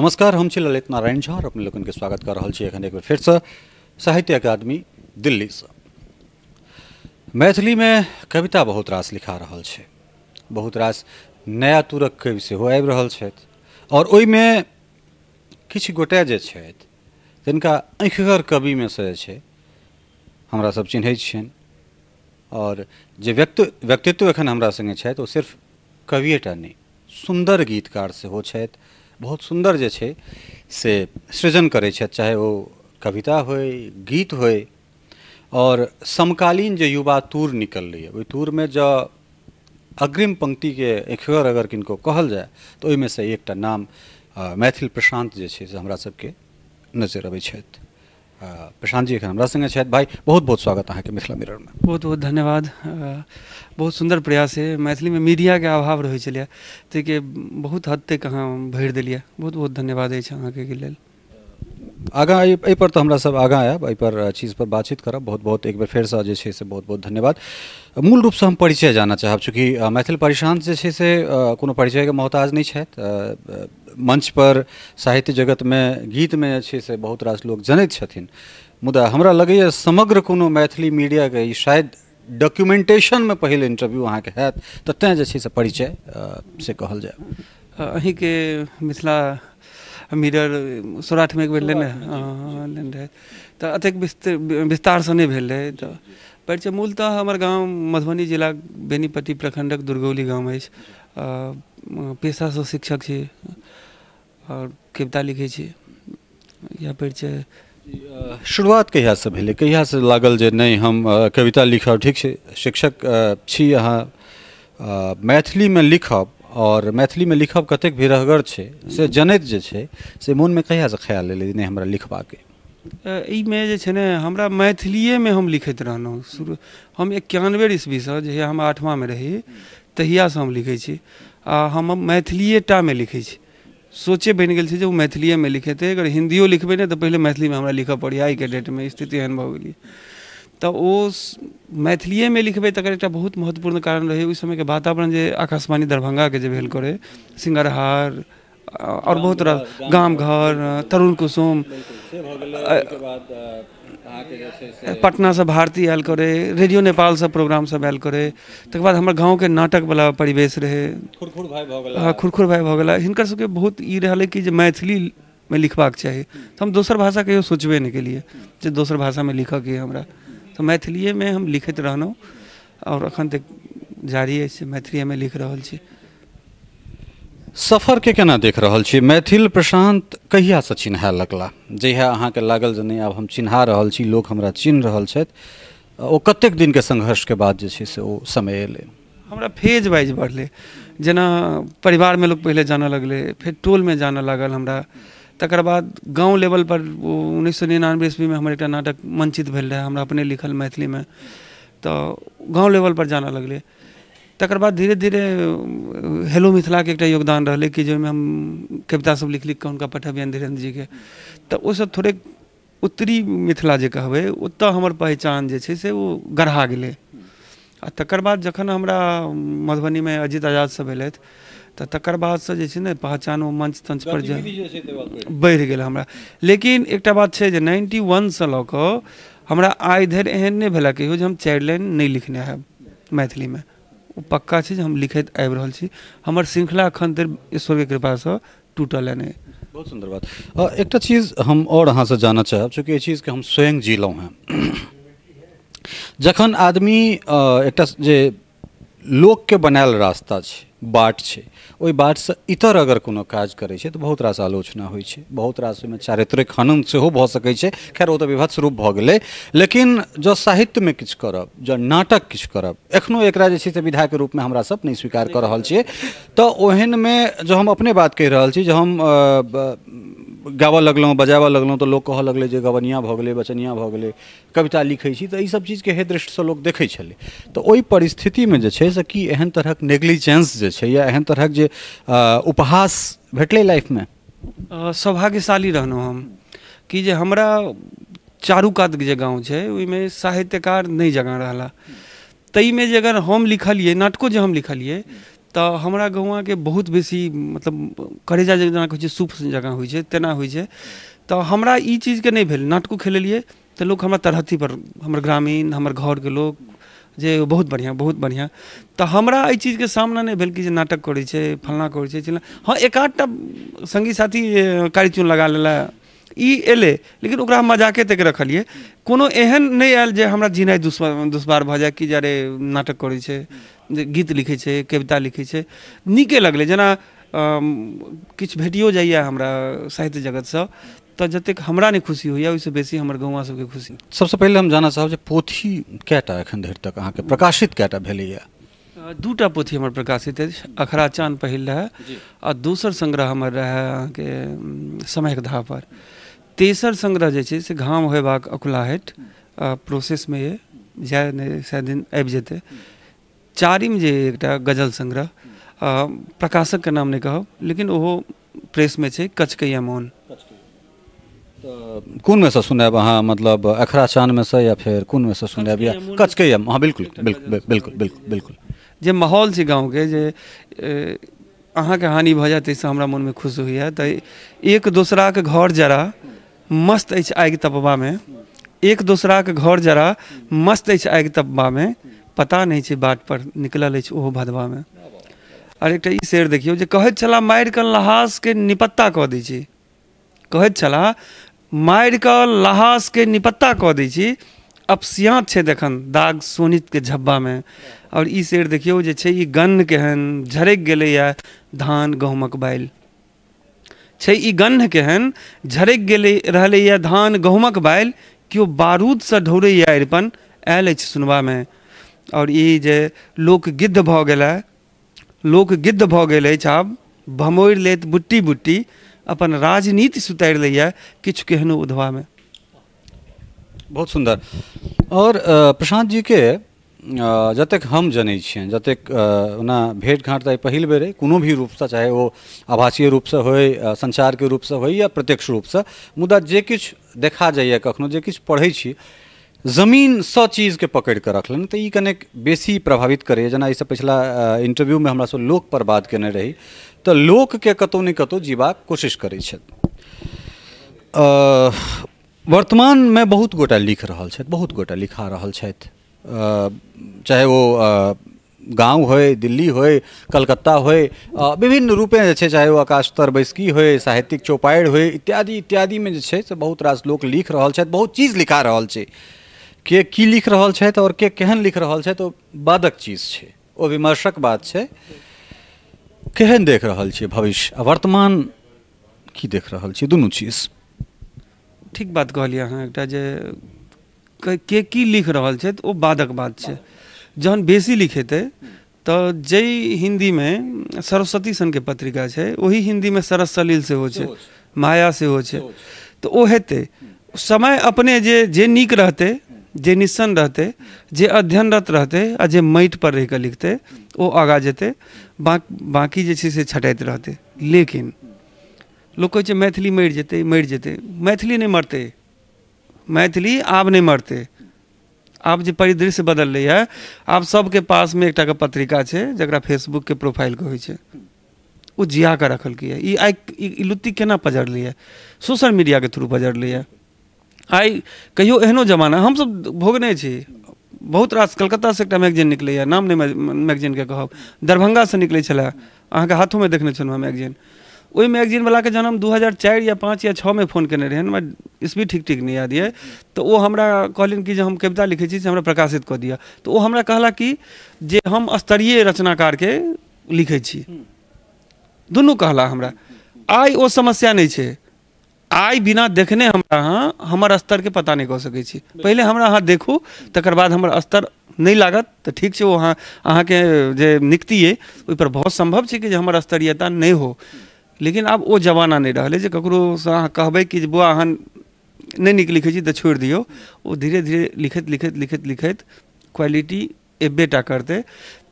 नमस्कार, हम छी ललित नारायण झा और अपने लोगन के स्वागत कर रहल छी एखन एक बेर फेरसँ साहित्य अकादमी दिल्लीसँ। मैथिलीमे कविता बहुत रास लिखा रहल छै, बहुत रास नया तुरक कवि सेहो आबि रहल छथि और ओहिमे किछु गोटे जे छथि तिनका आँखिगर कविमे से जे छै हमरा सब चिन्है छियनि और जे व्यक्तित्व एखन हमरा सङ्गे छथि ओ सिर्फ कविएटा नहि, सुन्दर गीतकार सेहो छथि। बहुत सुन्दर जे छै से सृजन करै छथि, चाहे ओ कविता होय, गीत होय। और समकालीन जे युवा तूर निकललै ओहि तूरमे जँ अग्रिम पंक्तिके एखगर अगर किनको कहल जाय तऽ ओहिमे से एकटा नाम मैथिल प्रशांत जे छै से हमरा सबके नजर अबै छथि। प्रशांत जी एखन हमरा सङ्गे छथि। भाई, बहुत बहुत स्वागत अहाँके मिथिला मिररमे। बहुत बहुत धन्यवाद। बहुत सुन्दर प्रयास है। मैथिलीमे मीडियाके अभाव रहै छलै, ताहिके बहुत हद तक अहाँ भरि देलियै। बहुत बहुत धन्यवाद अछि अहाँके लेल। आगाँ एहिपर तऽ हमरा सब आगाँ आयब, एहिपर चीजपर बातचीत करब। बहुत बहुत एक बेर फेरसँ जे छै से बहुत बहुत धन्यवाद। मूल रूपसँ हम परिचय जानऽ चाहब, चूँकि मैथिल प्रशांत जे छै से कोनो परिचयके मोहताज नहि छथि। मंच पर साहित्य जगतमे गीतमे जे छै से बहुत रास लोक जनैत छथिन, मुदा हमरा लगैए समग्र कोनो मैथिली मीडियाके ई शायद डॉक्यूमेंटेशनमे पहिल इंटरव्यू अहाँके हैत, तऽ तेँ जे छै से परिचय से कहल जाय। अहीँके मिथिला मिरर सौराठमे एक बेर लेने रहै तऽ एतेक विस्तारसँ नहि भेल रहै। तऽ परिचय मूलतः हमर गाम मधुबनी जिला बेनीपट्टी प्रखंडक दुर्गौली गाम अछि। पेशासँ शिक्षक छी और कविता लिखै छी। यह परिचय। शुरुआत कहियासँ भेलै, कहियासँ लागल जे नहि हम कविता लिखब? ठीक छै, शिक्षक छी अहाँ, मैथिलीमे लिखब और मैथिलीमे लिखब कतेक भिरहगर छै से जनैत जे छै से मोनमे कहियासँ ख्याल एलै नहि हमरा लिखबाके? एहिमे जे छै ने, हमरा मैथिलीएमे हम लिखैत रहलहुँ शुरू। हम 91 ईस्वीसँ, जहिया हम 8वांमे रही तहियासँ हम लिखै छी आ हम मैथिलीएटामे लिखै छी। सोचे बनि गेल छै जे ओ मैथिलीएमे लिखेतै। अगर हिन्दियो लिखबै ने तऽ पहिले मैथिलीमे हमरा लिखऽ पड़ै। आइके डेटमे स्थिति एहन भऽ गेलै तऽ ओ मैथिलीएमे लिखबै तकर एकटा बहुत महत्वपूर्ण कारण रहै ओहि समयके वातावरण जे आकाशवाणी दरभंगाके जे भेल करै, सिंगरहार और बहुत रास गाम घर, तरुण कुसुम, पटनासँ भारती आयल करै, रेडियो नेपालसँ प्रोग्राम सब आयल करै। तकर बाद हमर गाँवके नाटकवला परिवेश रहै, खुरखुर भाइ भऽ गेला। हिनकर सबके बहुत ई रहलै कि जे मैथिलीमे लिखबाक चाही। तऽ हम दोसर भाषा कहियो सोचबे नहि केलियै जे दोसर भाषामे लिखऽके हमरा। तऽ मैथिलीएमे हम लिखैत रहलहुँ और अखन तक जारी अछि, मैथिलीएमे लिख रहल छी। सफरके केना देख रहल छी? मैथिल प्रशांत कहियासँ चिन्हाए लगला? जहिया अहाँके लागल जे नहि आब हम चिन्हा रहल छी, लोक हमरा चिन्ह रहल छथि, ओ कतेक दिनके संघर्षके बाद जे छै से ओ समय एलै? हमरा फेज वाइज बढ़लै। जेना परिवारमे लोक पहिले जानऽ लगलै, फेर टोलमे जानऽ लागल हमरा, तकर बाद गाँव लेवलपर ओ 1999 ईस्वीमे हमर एकटा नाटक मंचित भेल रहै, हमरा अपने लिखल मैथिलीमे, तऽ गाँव लेवलपर जानऽ लगलै। तकर बाद धीरे धीरे हेलो मिथिलाके एकटा योगदान रहलै कि जाहिमे हम कविता सब लिख लिख कऽ हुनका पठबियनि धीरेन्द्र जीके, तऽ ओसब थोड़े उत्तरी मिथिला जे कहबै ओतऽ हमर पहचान जे छै से ओ गढ़ा गेलै। आ तकर बाद जखन हमरा मधुबनीमे अजित आजाद सब भेलथि तऽ तकर बादसँ जे छै ने पहचान ओ मंच तंच पर जे बढ़ि गेल हमरा। लेकिन एकटा बात छै जे 91सँ लऽ कऽ हमरा आइ धरि एहन नहि भेला कहियो जे हम 4 लाइन नहि लिखने हैब मैथिलीमे। ओ पक्का छै जे हम लिखैत आबि रहल छी। हमर श्रृंखला एखन धरि ईश्वरके कृपासँ टूटल नहि। बहुत सुन्दर बात। एकटा चीज हम आओर अहाँसँ जानऽ चाहब, चूँकि एहि चीजके हम स्वयं जीलहुँ हेँ। जखन आदमी एकटा जे लोकके बनायल रास्ता छै, बाट छै, ओहि बाटसँ इतर अगर कोनो काज करै छै तऽ बहुत रास आलोचना होइ छै, बहुत रास ओहिमे चारित्रिक हनन सेहो भऽ सकै छै। खैर ओ तऽ विभत्स रूप भऽ गेलै, लेकिन जँ साहित्यमे किछु करब, जँ नाटक किछु करब, एखनो एकरा जे छै से विधाके रूपमे हमरा सब नहि स्वीकार कऽ रहल छियै, तऽ ओहनमे जँ हम अपने बात कहि रहल छी, जे हम गाबऽ लगलहुँ, बजाबऽ लगलहुँ तऽ लोक कहऽ लगलै जे गवनिया भऽ गेलै, बचनिया भऽ गेलै, कविता लिखै छी, तऽ ईसब चीजके हे दृष्टिसँ लोक देखै छलै। तऽ ओहि परिस्थितिमे जे छै से की एहन तरहक नेग्लिजेंस जे छै या एहन तरहक जे उपहास भेटलै लाइफमे? सौभाग्यशाली रहलहुँ हम कि जे हमरा चारू कात जे गाँव छै ओहिमे साहित्यकार नहि जकाँ रहला। ताहिमे जे अगर हम लिखलियै, नाटको जे हम लिखलियै, तऽ हमरा गौआँके बहुत बेसी मतलब करेजा जेना कहै छै सूप जकाँ होइ छै तेना होइ छै। तऽ हमरा ई चीजके नहि भेल। नाटको खेलेलियै तऽ लोक हमरा तरहत्थीपर, हमर ग्रामीण, हमर घरके लोक जे बहुत बढ़िआँ बहुत बढ़िआँ। तऽ हमरा एहि चीजके सामना नहि भेल कि जे नाटक करै छै, फल्लाँ करै छै, चिल्लाँ। हँ, एक आधटा सङ्गी साथी कारी चून लगा लेला ई एलै, लेकिन ओकरा हम मजाके तक रखलियै। कोनो एहन नहि आयल जे हमरा जिनाइ दुश्वार भऽ जाय कि जे अरे नाटक करै छै, जे गीत लिखै छै, कविता लिखै छै। नीके लगलै। जेना किछु भेटियो जाइए हमरा साहित्य जगतसँ तऽ जतेक हमरा नहि खुशी होइए ओहिसँ बेसी हमर गौआँ सबके खुशी। सबसँ पहिले हम जानऽ चाहब जे पोथी कएटा एखन धरि तक अहाँके प्रकाशित कएटा भेलैए? दूटा पोथी हमर प्रकाशित अछि। अखरा चान पहिल रहए आ दोसर संग्रह हमर रहए अहाँके समयक धाह पर। तेसर संग्रह जे छै से घाम होयबाक अकुलाहटि प्रोसेसमे यऽ, जाय नहि शायद दिन आबि जेतै। चारिम जे एकटा गजल संग्रह, प्रकाशकके नाम नहि कहब लेकिन ओहो प्रेसमे छै, कचकैया मौन। तऽ कोनमे सँ सुनायब अहाँ, मतलब अखरा चानमे सँ या फेर कोनमे सँ सुनायब? या कचकैया? हँ बिल्कुल बिल्कुल बिल्कुल बिल्कुल बिल्कुल। जे माहौल छै गाँवके, जे अहाँके हानि भऽ जाय ताहिसँ हमरा मोनमे खुश होइए। तऽ एक दोसराके घर जरा मस्त अछि आगि तपबामे, एक दोसराके घर जरा मस्त अछि आगि तपबामे, पता नहि छै बाट पर निकलल अछि ओहो भदवामे। आओर एकटा ई शेर देखियौ जे कहैत छलाह मारि कऽ लहासके निपत्ता कऽ दै छी, कहैत छलाह मारि कऽ लहासके निपत्ता कऽ दै छी, अपसियाँत छै देखन दाग सोनितके झब्बामे। आओर ई शेर देखियौ जे छै ई गन्ह केहन झरकि गेलैए धान गहूँमक बालि, छै ई गन्ह केहन झरकि गेलै रहलैए धान गहूँमक बालि, केओ बारूदसँ ढौरैए अरिपन आयल अछि सुनबामे। आओर ई जे लोक गिद्ध भऽ गेलै, लोक गिद्ध भऽ गेल अछि आब भमोड़ि लेत बुट्टी बुट्टी, अपन राजनीति सुतारि लैए किछु केहनो उधवामे। बहुत सुन्दर। और प्रशांत जी के जतेक हम जनै छियनि, जतेक ओना भेँट घाँट तऽ पहिल बेर अइ कोनो भी रूपसँ, चाहे ओ आभासीय रूपसँ होइ, सञ्चारके रूपसँ होइ या प्रत्यक्ष रूपसँ, मुदा जे किछु देखा जाइए कखनो, जे किछु पढ़ै छी, जमीनसँ चीजके पकड़ि कऽ रखलनि तऽ ई कनेक बेसी प्रभावित करैए। जेना एहिसँ पछिला इंटरव्यूमे हमरा सब लोकपर बात केने रही तऽ लोकके कतहु ने कतहु जीबाक कोशिश करै छथि। वर्तमानमे बहुत गोटा लिख रहल छथि, बहुत गोटा लिखा रहल छथि, चाहे ओ गाँव होय, दिल्ली होय, कलकत्ता होय, विभिन्न रूपेँ जे छै, चाहे ओ आकाश तर बैसकी होय, साहित्यिक चौपाड़ि होय, इत्यादि इत्यादिमे जे छै से बहुत रास लोक लिख रहल छथि, बहुत चीज लिखा रहल छै। के की लिख रहल छथि आओर के केहन लिख रहल छथि ओ बादक चीज छै, ओ विमर्शक बात छै। केहन देख रहल छियै भविष्य आ वर्तमान की देख रहल छियै, दुनू चीज? ठीक बात कहलियै अहाँ एकटा जे के की लिख रहल छै ओ बादक बात छै। जहन बेसी लिखेतै तऽ जाहि हिन्दीमे सरस्वती सनके पत्रिका छै ओही हिन्दीमे सरस सलील सेहो छै, माया सेहो छै, तऽ ओ हेतै। समय अपने जे जे नीक रहतै, जे निस्सन रहतै, जे अध्ययनरत रहतै आ जे माटि पर रहि कऽ लिखतै ओ आगाँ जेतै, बाँकी जे छै से छँटाइत रहतै। लेकिन लोक कहै छै मैथिली मरि जेतै, मरि जेतै। मैथिली नहि मरतै, मैथिली आब नहि मरतै। आब जे परिदृश्य बदललै है, आब सबके पासमे एकटाके पत्रिका छै जकरा फेसबुकके प्रोफाइल कहै छै, ओ जिया कऽ रखलकै ई आइ ई लुत्ती केना पजरलै है, सोशल मीडियाके थ्रू पजरलै है। आइ कहियो एहनो जमाना हमसब भोगने छी। बहुत रास कलकत्तासँ एकटा मैगजीन निकलैए, नाम नहि मैगजीनके कहब, दरभंगासँ निकलै छलै, अहाँके हाथोमे देखने छलहुँ हेँ मैगजीन। ओहि मैगजीनवलाके जहन हम 2004 या 5 या 6 मे फोन केने रहियनि, हमरा ईस्वी ठीक ठीक नहि याद यऽ, तऽ ओ हमरा कहलनि कि जे हम कविता लिखै छी से हमरा प्रकाशित कऽ दिअ। तऽ ओ हमरा कहला कि जे हम स्तरीय रचनाकारके लिखै छी, दुनू कहला हमरा। आइ ओ समस्या नहि छै, आइ बिना देखने हमरा अहाँ हमर स्तरके पता नहि कऽ सकै छी। पहिले हमरा अहाँ देखू, तकर बाद हमर स्तर नहि लागत तऽ ठीक छै, ओ अहाँके जे नियुक्ति अइ ओहिपर बहुत सम्भव छै कि जे हमर स्तरीयता नहि हो। लेकिन आब ओ जमाना नहि रहलै जे ककरोसँ अहाँ कहबै कि जे बौआ अहाँ नहि नीक लिखै छी तऽ छोड़ि दियौ। ओ धीरे धीरे लिखैत लिखैत लिखैत लिखैत क्वालिटी एबे टा करतै।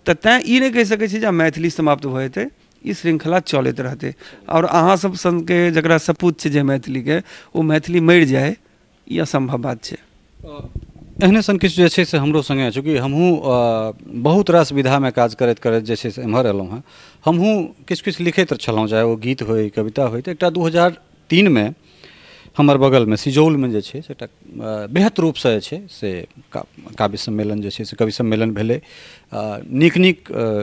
तऽ तैँ ई नहि कहि सकै छी जे मैथिली समाप्त भऽ जेतै, ई श्रृंखला चलैत रहतै। आओर अहाँ सब सनके जकरा सपूत छै जे मैथिलीके, ओ मैथिली मरि जाय, ई असम्भव बात छै। एहने सन किछु जे छै से हमरो सङ्गे, चूँकि हमहूँ बहुत रास विधामे काज करैत करैत जे छै से एम्हर एलहुँ हेँ, हमहूँ किछु किछु लिखैत छलहुँ, चाहे ओ गीत होइ कविता होइ। तऽ एकटा 2003मे हमर बगलमे सिजौलमे जे छै से एकटा बृहत रूपसँ जे छै से काव्य सम्मेलन जे छै से कवि सम्मेलन भेलै। नीक नीक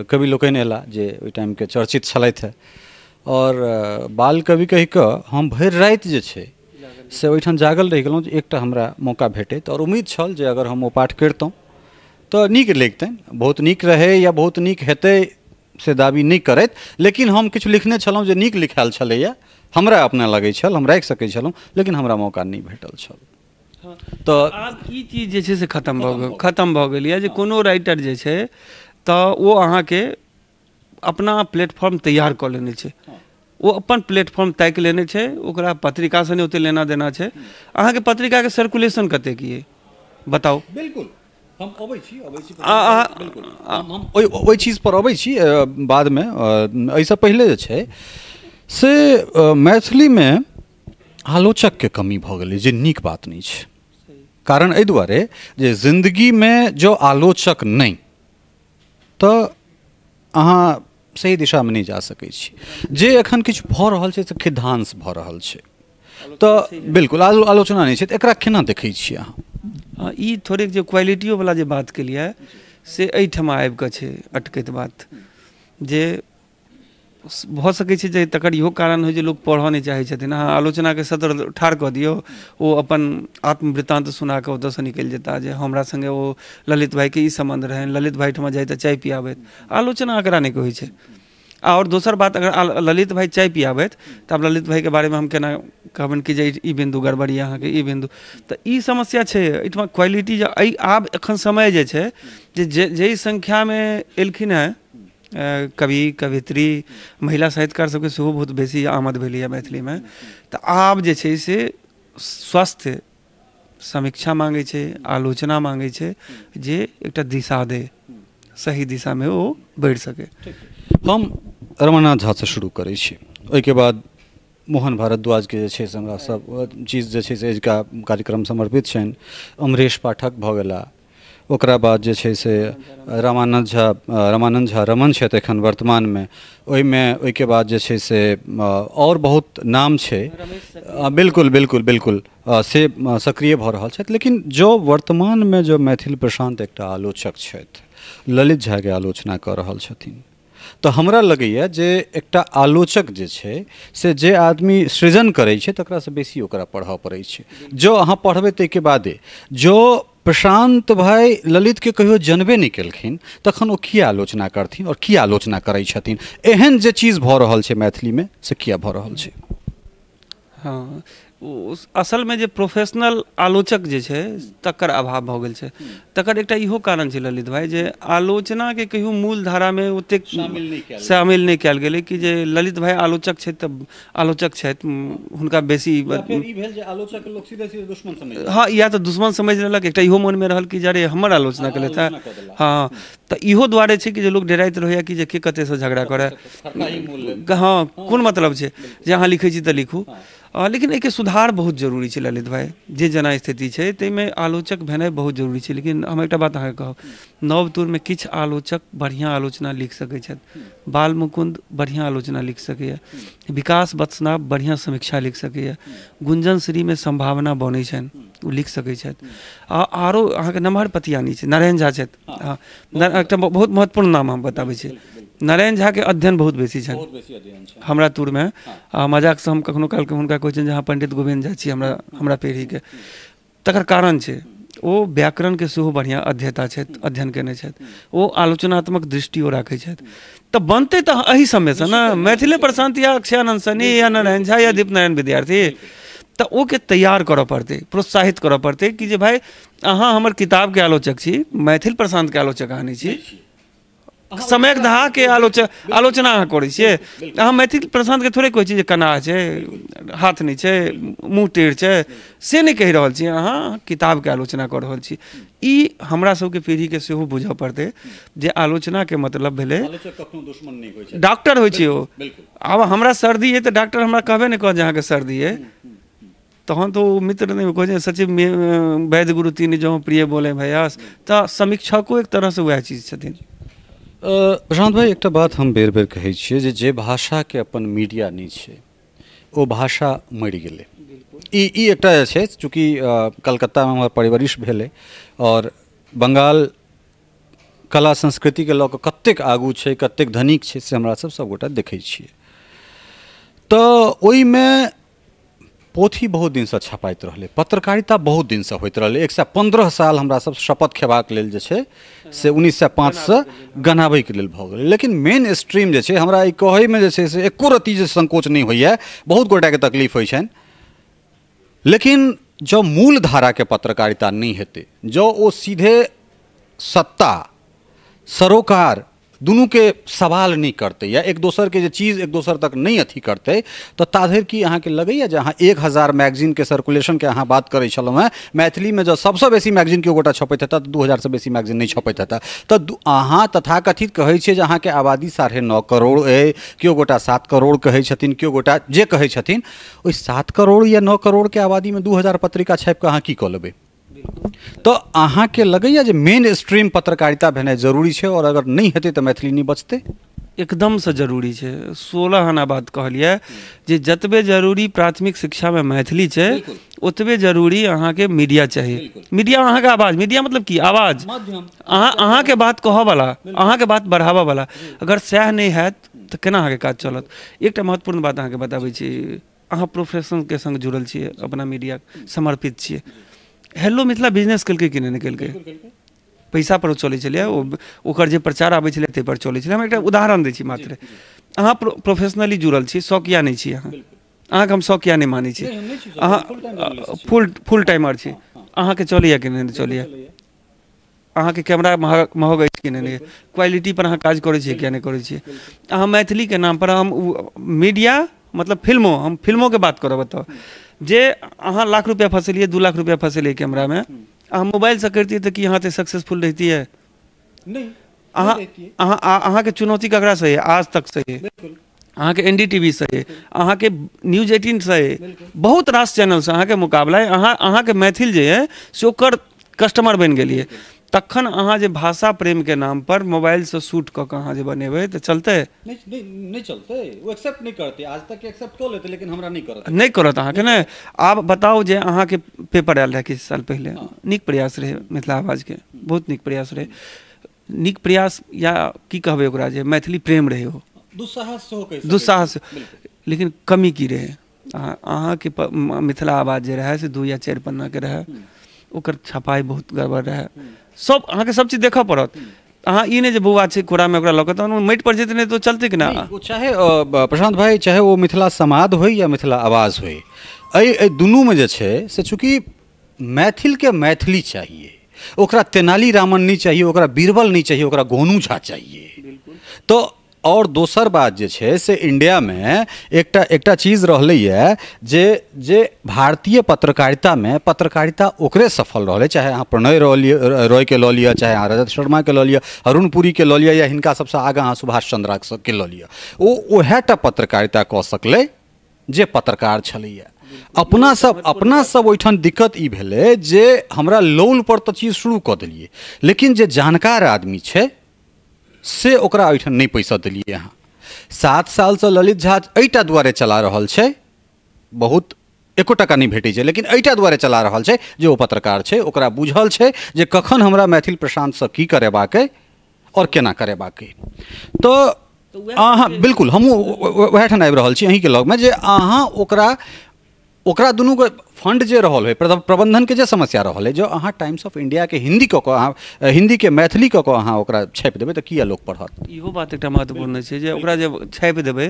कवि लोकनि अयलाह जे ओहि टाइमके चर्चित छलथि हेँ, आओर बाल कवि कहि कऽ हम भरि राति जे छै से ओहिठाम जागल रहि गेलहुँ जे एकटा हमरा मौका भेटैत, आओर उम्मीद छल जे अगर हम ओ पाठ करितहुँ तऽ नीक लगितनि, बहुत नीक रहै या बहुत नीक हेतै से दाबी नहि करैत, लेकिन हम किछु लिखने छलहुँ जे नीक लिखायल छलैए, हमरा अपना लगै छल, हम राखि सकै छलहुँ, लेकिन हमरा मौका नहि भेटल छल। तऽ आब ई चीज जे छै से खतम भऽ गेल यऽ जे कोनो राइटर जे छै तऽ ओ अहाँके अपना प्लेटफॉर्म तैयार कऽ लेने छै, ओ अपन प्लेटफॉर्म ताकि लेने छै, ओकरा पत्रिकासँ नहि ओतेक लेना देना छै। अहाँके पत्रिकाके सर्कुलेशन कतेक ये बताउ? बिल्कुल, हम अबै छी हम ओहि चीज पर अबै छी बादमे। एहिसँ पहिले जे छै से मैथिलीमे आलोचकके कमी भऽ गेलै, जे नीक बात नहि छै। कारण एहि दुआरे जे जिन्दगीमे जो आलोचक नहि तऽ अहाँ सही दिशामे नहि जा सकै छी। जे एखन किछु भऽ रहल छै से खिधांश भऽ रहल छै, तऽ बिल्कुल आलोचना नहि छै, तऽ एकरा केना देखै छियै अहाँ? ई थोड़ेक जे क्वालिटियोवला जे बात केलियै से एहिठमा आबिकऽ छै अटकैत बात, जे भऽ सकै छै जे तकर इहो कारण होइ जे लोक पढ़ऽ नहि चाहै छथिन। अहाँ आलोचनाके सत्र ठाढ़ कऽ दियौ, ओ अपन आत्मवृत्तान्त सुना कऽ ओतऽसँ निकलि जेताह जे हमरा सङ्गे ओ ललित भाइके ई सम्बन्ध रहनि, ललित भाइ ठमा जाइ तऽ चाय पियाबैत। आलोचना एकरा नहि कहै छै। आओर दोसर बात, अगर ललित भाइ चाय पियाबैत तऽ आब ललित भाइके बारेमे हम केना कहबनि कि जे ई बिन्दु गड़बड़ यऽ अहाँके, ई बिन्दु, तऽ ई समस्या छै एहिठमा क्वालिटी। जे एहि आब एखन समय जे छै जे जाहि संख्यामे एलखिन हेँ कवि कवयित्री, महिला साहित्यकार सबके सेहो बहुत बेसी आमद भेलैए मैथिलीमे, तऽ आब जे छै से स्वस्थ समीक्षा माँगै छै, आलोचना माँगै छै, जे एकटा दिशा दै, सही दिशामे ओ बढ़ि सकै। हम रमानाथ झासँ शुरू करै छी, ओहिके बाद मोहन भारद्वाजके जे छै से हमरा सब चीज जे छै से एहिका कार्यक्रम समर्पित छनि, अमरेश पाठक भऽ गेला, ओकरा बाद जे छै से रामानन्द झा रमन छथि एखन वर्तमानमे, ओहिमे ओहिके बाद जे छै से आओर बहुत नाम छै, बिल्कुल बिल्कुल बिल्कुल से सक्रिय भऽ रहल छथि। लेकिन जो वर्तमानमे जो मैथिल प्रशान्त एकटा आलोचक छथि, ललित झाके आलोचना कऽ रहल छथिन, तऽ हमरा लगैए जे एकटा आलोचक जे छै से जे आदमी सृजन करै छै तकरासँ बेसी ओकरा पढ़ऽ पड़ै छै। जो अहाँ पढ़बै ताहिके बादे, जो प्रशान्त भाइ ललितके कहियो जनबे नहि केलखिन तखन ओ किया आलोचना करथिन आओर किया आलोचना करै छथिन? एहन जे चीज भऽ रहल छै मैथिलीमे से किया भऽ रहल छै? हँ, ओ असलमे जे प्रोफेशनल आलोचक जे छै तकर अभाव भऽ गेल छै। तकर एकटा इहो कारण छै ललित भाइ जे आलोचनाके कहियो मूल धारामे ओतेक शामिल नहि कयल गेलै कि जे ललित भाइ आलोचक छथि तऽ आलोचक छथि, हुनका बेसी हँ या तऽ दुश्मन समझि लेलक। एकटा इहो मोनमे रहल कि जे अरे हमर आलोचना केलथि हेँ। हँ, तऽ इहो दुआरे छै कि जे लोक डराइत रहैए कि जे के कतेसँ झगड़ा करय, हँ कोन मतलब छै जे अहाँ लिखै छी तऽ लिखू। लेकिन एहिके सुधार बहुत जरूरी छै ललित भाइ, जे जेना स्थिति छै ताहिमे आलोचक भेनाइ बहुत जरूरी छै। लेकिन हम एकटा बात अहाँके कहब, नव तुरमे किछु आलोचक बढ़िआँ आलोचना लिख सकै छथि, बाल मुकुन्द बढ़िआँ आलोचना लिख सकैए, विकास वत्सनाभ बढ़िआँ समीक्षा लिख सकैए, गुंजन श्रीमे सम्भावना बनै छनि ओ लिख सकै छथि, आ आरो अहाँके नमहर पतियानी छै, नारायण झा छथि, हँ एकटा बहुत महत्वपूर्ण नाम हम बताबै छी, नारायण झाके अध्ययन बहुत बेसी छनि हमरा तुरमे। आ मजाकसँ हम कखनो कालके हुनका कहै छियनि जे अहाँ पण्डित गोविन्द झा छी हमरा पीढ़ीके, तकर कारण छै ओ व्याकरणके सेहो बढ़िआँ अध्येता छथि, अध्ययन केने छथि, ओ आलोचनात्मक दृष्टिओ राखै छथि। तऽ बनतै तऽ एहि समयसँ ने, मैथिले प्रशान्त या अक्षयानन्द सनी या नारायण झा या दीपनारायण विद्यार्थी, तऽ ओके तैयार करऽ पड़तै, प्रोत्साहित करऽ पड़तै कि जे भाइ अहाँ हमर किताबके आलोचक छी, मैथिल प्रशान्तके आलोचक अहाँ नहि छी, समयक दहाके आलोचना अहाँ करै छियै। अहाँ मैथिल प्रशान्तके थोड़े कहै छियै जे कनाह छै, हाथ नहि छै, मुँह टेढ़ छै, से नहि कहि रहल छी, अहाँ किताबके आलोचना कऽ रहल छी। ई हमरा सबके पीढ़ीके सेहो बुझऽ पड़तै जे आलोचनाके मतलब भेलै डॉक्टर होइ छै ओ। आब हमरा सर्दी अइ तऽ डॉक्टर हमरा कहबे नहि करत जे अहाँके सर्दी अइ, तहन तऽ ओ मित्र नहि कहै छै सचिव वैद्य गुरु तीन जँ प्रिय बोले भैयास। तऽ समीक्षको एक तरहसँ वएह चीज छथिन। प्रशांत भाई, एकटा बात हम बेर बेर कहै छियै जे जे भाषाके अपन मीडिया नहि छै ओ भाषा मरि गेलै। ई एकटा जे छै, चूँकि कलकत्तामे हमर परवरिश भेलै आओर बंगाल कला संस्कृतिके लऽ कऽ कतेक आगू छै, कतेक धनिक छै, से हमरा सब सबगोटा देखै छियै। तऽ ओहिमे पोथी बहुत दिनसँ छपाइत रहलै, पत्रकारिता बहुत दिनसँ होइत रहलै। 115 साल हमरा सब शपथ खेबाक लेल जे छै से 1905सँ गनाबैके लेल भऽ गेलै। लेकिन मेन स्ट्रीम जे छै, हमरा ई कहैमे जे छै से एको रत्ती जे संकोच नहि होइए, बहुत गोटाके तकलीफ होइ छनि, लेकिन जँ मूल धाराके पत्रकारिता नहि हेतै, जँ ओ सीधे सत्ता सरोकार दुनूके सवाल नहि करतै या एक दोसरके जे चीज एक दोसर तक नहि अथी करतै, तऽ ताधरि की अहाँके लगैए जे अहाँ 1000 मैगजीनके सर्कुलेशनके अहाँ बात करै छलहुँ हेँ, मैथिलीमे जँ सबसँ बेसी मैगजीन केओ गोटा छपैत हेता तऽ 2000सँ बेसी मैगजीन नहि छपैत हेता। तऽ अहाँ तथाकथित कहै छियै जे अहाँके आबादी 9.5 करोड़ अइ, केओ गोटा 7 करोड़ कहै छथिन, केओ गोटा जे कहै छथिन, ओहि 7 करोड़ या 9 करोड़के आबादीमे 2000 पत्रिका छापिकऽ अहाँ की कऽ लेबै? तऽ अहाँके लगैए जे मेन स्ट्रीम पत्रकारिता भेनाइ जरूरी छै, आओर अगर नहि हेतै तऽ मैथिली नहि बचतै? एकदमसँ जरूरी छै। 16 आना बात कहलियै जे जतबे जरूरी प्राथमिक शिक्षामे मैथिली छै, ओतबे जरूरी अहाँके मीडिया चाही। मीडिया अहाँके आवाज, मीडिया मतलब की आवाज, अहाँके बात कहऽवला, अहाँके बात बढ़ाबऽवला। अगर सएह नहि हैत तऽ केना अहाँके काज चलत? एकटा महत्वपूर्ण बात अहाँके बताबै छी, अहाँ प्रोफेशनके सङ्ग जुड़ल छियै, अपना मीडिया समर्पित छियै। हेलो मिथिला बिजनेस केलकै कि नहि केलकै? पैसा पर ओ चलै छलै, ओकर जे प्रचार आबै छलै ताहि पर चलै छलै। हम एकटा उदाहरण दै छी मात्र। अहाँ प्रोफेशनली जुड़ल छी, शौकिया नहि छी अहाँ, अहाँके हम शौकिया नहि मानै छी, अहाँ फुल टाइमर छी। अहाँके चलैए कि नहि चलैए? अहाँके कैमरा महग अछि कि नहि? क्वालिटी पर अहाँ काज करै छियै कि नहि करै छियै? अहाँ मैथिलीके नाम पर, हम मीडिया मतलब फिल्मो, हम फिल्मोके बात करब एतऽ, जे अहाँ लाख रुपया फसेलियै, 2 लाख रुपया फसेलियै कैमरामे, अहाँ मोबाइलसँ करितियै तऽ की अहाँ तऽ सक्सेसफुल रहितियै? नहि। अहाँ अहाँ अहाँके चुनौती ककरासँ अइ? आज तकसँ अइ, अहाँके NDTV सँ अइ, अहाँके न्यूज 18 सँ अइ, बहुत रास चैनलसँ अहाँके मुकाबला अइ। अहाँके मैथिल जे अइ से ओकर कस्टमर बनि गेलियै। तखन अहाँ जे भाषा प्रेमके नाम पर मोबाइलसँ शूट कऽ कऽ अहाँ जे बनेबै तऽ चलतै? नहि चलतै। ओ एक्सेप्ट नहि करतै। आज तक एक्सेप्ट कऽ लेतै लेकिन हमरा नहि करत, नहि करत अहाँके। नहि, आब बताउ जे अहाँके पेपर आयल रहै किछु साल पहिले, नीक प्रयास रहै मिथिला आवाजके, बहुत नीक प्रयास रहै, नीक प्रयास या की कहबै ओकरा, जे मैथिली प्रेम रहै, ओ दुस्साहस सेहो कहि, दुस्साहस। लेकिन कमी की रहै? अहाँके मिथिला आवाज जे रहै से 2 या 4 पन्नाके रहै, ओकर छपाइ बहुत गड़बड़ रहै, सब अहाँके सब चीज देखऽ पड़त। अहाँ ई नहि जे बौआ छै कोरामे ओकरा लऽ कऽ तहन माटि पर जेतै नहि तऽ चलतै कि ना? ओ चाहे प्रशांत भाई, चाहे ओ मिथिला समाद होइ या मिथिला आवाज होइ, एहि दुनूमे जे छै से चूँकि मैथिलके मैथिली चाहिए, ओकरा तेनाली रामन नहीं चाहिए, ओकरा बीरबल नहीं चाहिए, ओकरा गोनू झा चाहिए। तो और दोसर बात जे छै से इंडियामे एकटा एकटा चीज रहलैए जे जे भारतीय पत्रकारितामे पत्रकारिता ओकरे सफल रहलै, चाहे अहाँ प्रणय रॉयके लऽ लिअ, चाहे अहाँ रजत शर्माके लऽ लिअ, अरुण पुरीके लऽ लिअ, या हिनका सबसँ आगाँ अहाँ सुभाष चंद्राके लऽ लिअ, ओ उएहटा पत्रकारिता कऽ सकलै जे पत्रकार छलैए। अपना सब ओहिठाम दिक्कत ई भेलै जे हमरा लोल पर तऽ चीज शुरू कऽ देलियै, लेकिन जे जानकार आदमी छै से ओकरा ओहिठाम नहि पैसा देलियै। अहाँ 7 सालसँ ललित झा एहिटा दुआरे चला रहल छै, बहुत एको टका नहि भेटै छै, लेकिन एहिटा दुआरे चला रहल छै जे ओ पत्रकार छै, ओकरा बुझल छै जे कखन हमरा मैथिल प्रशांतसँ की करेबाक अइ आओर केना करेबाक अइ। तऽ अहाँ बिल्कुल, हमहूँ वएह ठाम आबि रहल छी अहीँके लगमे, जे अहाँ ओकरा ओकरा दुनूके फंड जे रहल है, प्रबंधनके जे समस्या रहल है, जो अहाँ टाइम्स ऑफ इंडियाके हिंदी कऽ कऽ अहाँ हिंदीके मैथिली कऽ कऽ अहाँ ओकरा छापि देबै तऽ किया लोक पढ़त? इहो बात एकटा महत्वपूर्ण छै जे ओकरा जे छापि देबै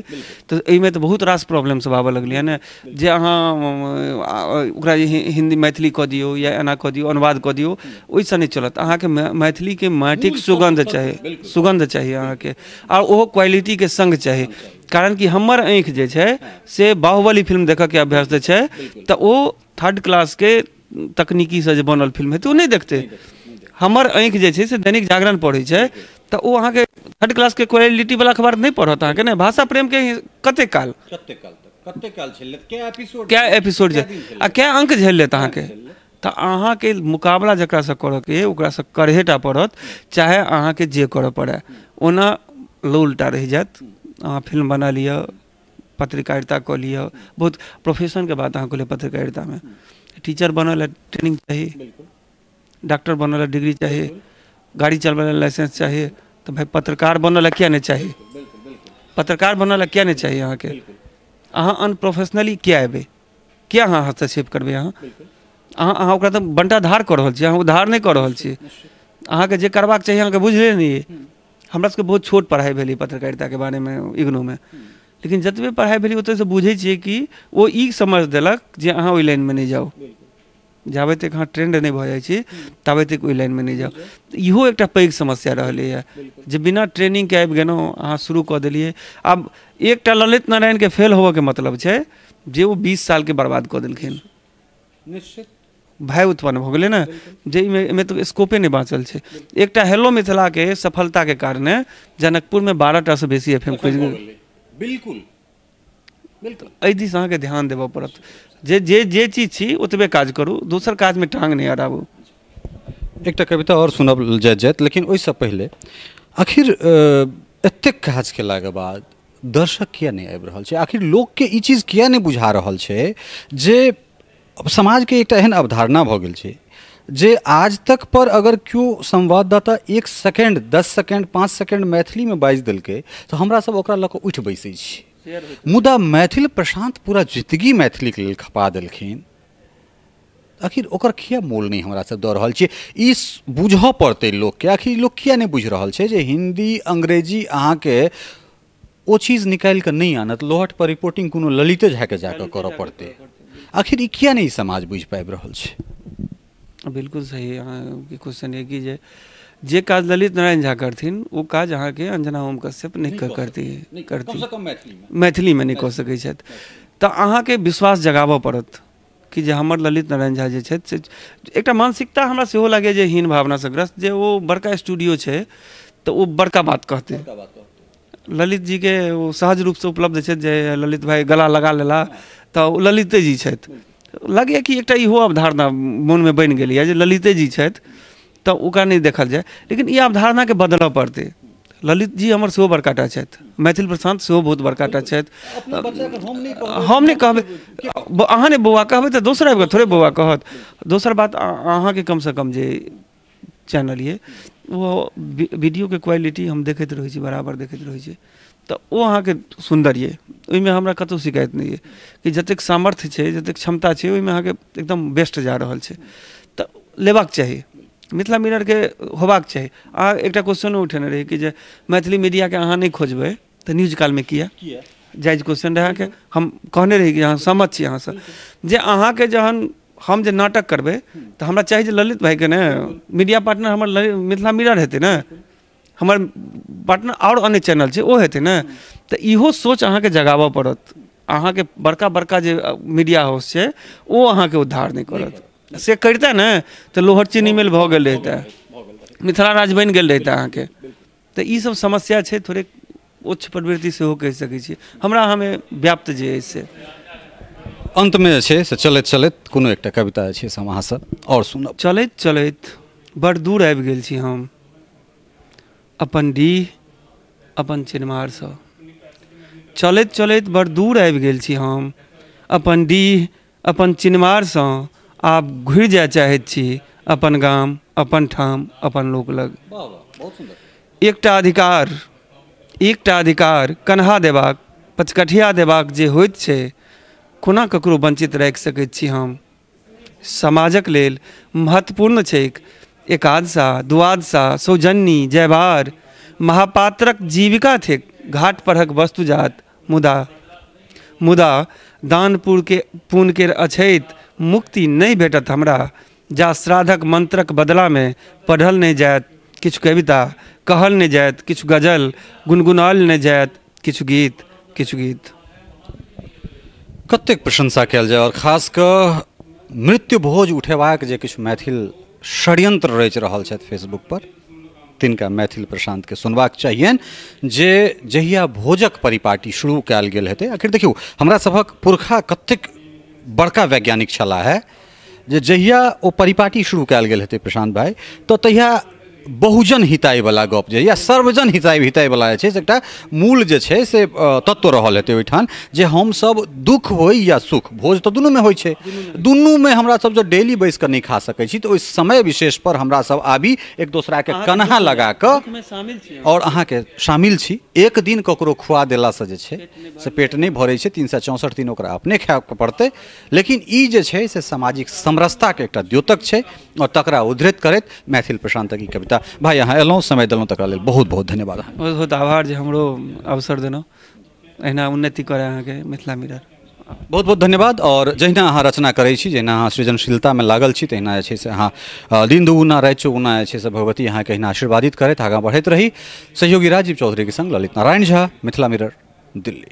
तऽ एहिमे तऽ बहुत रास प्रॉब्लम सब आबऽ लगलै ने, जे अहाँ ओकरा हिंदी मैथिली कऽ दियौ या एना कऽ दियौ, अनुवाद कऽ दियौ, ओहिसँ नहि चलत। अहाँके मैथिलीके माटिक सुगन्ध चाही, सुगन्ध चाही अहाँके, आ ओहो क्वालिटीके सङ्ग चाही। कारण कि हमर आँखि जे छै से बाहुबली फिल्म देखऽके अभ्यास जे छै तऽ ओ थर्ड क्लासके तकनीकीसँ जे बनल फिल्म हेतै ओ नहि देखतै। हमर आँखि जे छै से दैनिक जागरण पढ़ै छै तऽ ओ अहाँके थर्ड क्लासके क्वालिटीवला अखबार नहि पढ़त अहाँके। नहि, भाषा प्रेमके कतेक काल कते काल झेल लेत, कै एपिसोड, कै एपिसोड आ कै अंक झेल लेत अहाँके। तऽ अहाँके मुकाबला जकरासँ करऽके ओकरासँ करहेटा पड़त, चाहे अहाँके जे करऽ पड़ै। ओना लोलटा रहि जायत। अहाँ फिल्म बना लिअ, पत्रकारिता कऽ लिअ, बहुत प्रोफेशनके बात अहाँ कहलियै। पत्रकारितामे टीचर बनऽ लए ट्रेनिंग चाही, डॉक्टर बनऽ लए डिग्री चाही, गाड़ी चलबै लए लाइसेंस चाही, तऽ भाइ पत्रकार बनऽ लए किया नहि चाही? पत्रकार बनऽ लए किया नहि चाही अहाँके? अहाँ अनप्रोफेशनली किया एबै? किया अहाँ हस्तक्षेप करबै? अहाँ अहाँ अहाँ ओकरा तऽ बंटाधार कऽ रहल छी, अहाँ उधार नहि कऽ रहल छी। अहाँके जे करबाक चाही अहाँके बुझले नहि अइ। हमरा सबके बहुत छोट पढ़ाइ भेलै पत्रकारिताके बारेमे इग्नूमे, लेकिन जतबे पढ़ाइ भेलै ओतयसँ बुझै छियै कि ओ ई समझ देलक जे अहाँ ओहि लाइनमे नहि जाउ, जाबे तक अहाँ ट्रेंड नहि भऽ जाइ छी ताबे तक ओहि लाइनमे नहि जाउ। इहो एकटा पैघ समस्या रहलैए जे बिना ट्रेनिंगके आबि गेलहुँ, अहाँ शुरू कऽ देलियै। आब एकटा ललित नारायणके फेल होबऽके मतलब छै जे ओ 20 सालके बर्बाद कऽ देलखिन। निश्चित भय उत्पन्न भऽ गेलै ने जे एहिमे तऽ स्कोपे नहि बाँचल छै। एकटा हेलो मिथिलाके सफलताके कारणे जनकपुरमे 12टासँ बेसी एफ एम खुजि गेल। बिल्कुल बिल्कुल। एहि दिस अहाँके ध्यान देबऽ पड़त जे जे जे चीज छी ओतबे काज करू, दोसर काजमे टांग नहि अड़ाबू। एकटा कविता आओर सुनब जाइत जाइत, लेकिन ओहिसँ पहिले आखिर एतेक काज केलाके बाद दर्शक किया नहि आबि रहल छै? आखिर लोकके ई चीज किया नहि बुझा रहल छै जे समाजके एकटा एहन अवधारणा भऽ गेल छै जे आज तक पर अगर केओ संवाददाता 1 सेकेंड 10 सेकेंड 5 सेकेंड मैथिलीमे बाजि देलकै तऽ हमरा सब ओकरा लऽ कऽ उठि बैसै छी। मुदा मैथिल प्रशांत पूरा जिंदगी मैथिलीके लेल खपा देलखिन, आखिर ओकर किया मोल नहि हमरा सब दऽ रहल छियै? ई बुझऽ पड़तै लोकके। आखिर लोक किया नहि बुझि रहल छै जे हिन्दी अंग्रेजी अहाँके ओ चीज निकालि कऽ नहि आनत, लोहट पर रिपोर्टिंग कोनो ललिते झाके जाकऽ करऽ पड़तै। आखिर ई किया नहि समाज बुझि पाबि रहल छै? बिल्कुल सही अहाँके क्वेश्चन यऽ कि जे जे काज ललित नारायण झा करथिन ओ काज अहाँके अंजना ओम कश्यप नहि करती करती मैथिलीमे नहि कऽ सकै छथि। तऽ अहाँके विश्वास जगाबऽ पड़त कि जे हमर ललित नारायण झा जे छथि से एकटा मानसिकता हमरा सेहो लागैए जे हीन भावनासँ ग्रस्त, जे ओ बड़का स्टूडियो छै तऽ ओ बड़का बात कहतै। ललित जीके ओ सहज रूपसँ उपलब्ध छथि जे ललित भाइ गला लगा लेला तऽ ओ ललिते जी छथि। लगैए कि एकटा इहो अवधारणा मोनमे बनि गेलैए जे ललिते जी छथि तऽ ओकरा नहि देखल जाय, लेकिन ई अवधारणाके बदलऽ पड़तै। ललित जी हमर सेहो बड़काटा छथि, मैथिल प्रशांत सेहो बहुत बड़काटा छथि। हम नहि कहबै, अहाँ नहि बौआ कहबै तऽ दोसर आबि कऽ थोड़े बौआ कहत। दोसर बात, अहाँके कमसँ कम जे चैनल ये ओ वीडियोके क्वालिटी हम देखैत रहै छी, बराबर देखैत रहै छी, तऽ ओ अहाँके सुन्दर ये, ओहिमे हमरा कतहु शिकायत नहि ये कि जतेक सामर्थ्य छै, जतेक क्षमता छै, ओहिमे अहाँके एकदम बेस्ट जा रहल छै, तऽ लेबाक चाही। मिथिला मिररके होबाक चाही। अहाँ एकटा क्वेश्चनो उठेने रही कि जे मैथिली मीडियाके अहाँ नहि खोजबै तऽ न्यूज कालमे किया? जायज क्वेश्चन रहै अहाँके। हम कहने रही कि अहाँ सहमत छी अहाँसँ जे अहाँके जहन हम जे नाटक करबै तऽ हमरा चाही जे ललित भाइके ने मीडिया पार्टनर हमर मिथिला मिरर हेतै ने, हमर पार्टनर आओर अन्य चैनल छै ओ हेतै ने। तऽ इहो सोच अहाँके जगाबऽ पड़त। अहाँके बड़का बड़का जे मीडिया हाउस छै ओ अहाँके उद्धार नहि करत। से करिते ने तऽ लोहट चीनी मिल भऽ गेल रहितै, मिथिला राज्य बनि गेल रहितै अहाँके। तऽ ई सब समस्या छै, थोड़े उच्च प्रवृत्ति सेहो कहि सकै छी हमरा अहाँमे व्याप्त जे अछि से। अन्तमे जे छै से चलैत चलैत कोनो एकटा कविता जे छै से हम अहाँसँ आओर सुनब। चलैत चलैत बड़ दूर आबि गेल छी हम अपन डीह अपन चिनमारसँ। चलैत चलैत बड़ दूर आबि गेल छी हम अपन डीह अपन चिनमारसँ। आब घुरि जाय चाहैत छी अपन गाम अपन ठाम अपन लोक लग। एकटा अधिकार, एकटा अधिकार कन्हा देबाक पचकठिया देबाक जे होइत छै, कोना ककरो वंचित राखि सकैत छी हम? समाजक लेल महत्वपूर्ण छैक एकादशा द्वादशा सौजन्य जयबार। महापात्रक जीविका थिक घाट परहक वस्तुजात, मुदा मुदा दानपुर के पुण्य के अछैत मुक्ति नहि भेटत हमरा, जा श्राद्धक मंत्रक बदलामे पढ़ल नहि जायत किछु कविता, कहल नहि जायत किछु गजल, गुनगुनायल नहि जायत किछु गीत किछु गीत। कतेक प्रशंसा कयल जाय, और खास कऽ मृत्यु भोज उठेबाक जे किछु मैथिल षड्यंत्र रचि रहल छथि फेसबुक पर, तिनका मैथिल प्रशांतके सुनबाक चाहियनि जे जहिया भोजक परिपाटी शुरू कयल गेल हेतै। आखिर देखियौ हमरा सभक पुरखा कतेक बड़का वैज्ञानिक छलाह है जे जहिया ओ परिपाटी शुरू कयल गेल हेतै प्रशांत भाई, तऽ तहिया बहुजन हितायवला गप जे या सर्वजन हितायवला जे छै से एकटा मूल जे छै से तत्व रहल हेतै ओहिठाम, जे हमसब दुख होइ या सुख, भोज तऽ दुनूमे होइ छै, दुनूमे हमरा सब जँ डेली बैस कऽ नहि खा सकै छी तऽ ओहि समय विशेष पर हमरा सब आबी एक दोसराके कन्हा लगा कऽ आओर अहाँके शामिल छी। एक दिन ककरो खुआ देलासँ जे छै से पेट नहि भरै छै, 364 दिन ओकरा अपने खायके पड़तै। लेकिन ई जे छै से सामाजिक समरसताके एकटा द्योतक छै आओर तकरा उद्धृत करैत मैथिल प्रशांतक ई कविता। भाई अहाँ एलहुँ, समय देलहुँ, तकरा लेल बहुत बहुत धन्यवाद। बहुत बहुत आभार जे हमरो अवसर देलहुँ, एहिना उन्नति करय अहाँके मिथिला मिरर। बहुत बहुत धन्यवाद। और जहिना अहाँ रचना करै छी, जहिना अहाँ सृजनशीलतामे लागल छी, तहिना जे छै से अहाँ दिन दुगुना राति चौगुना जे छै से भगवती अहाँके एहिना आशीर्वादित करैत आगाँ बढ़ैत रही। सहयोगी राजीव चौधरीके संग ललित नारायण झा, मिथिला मिरर, दिल्ली।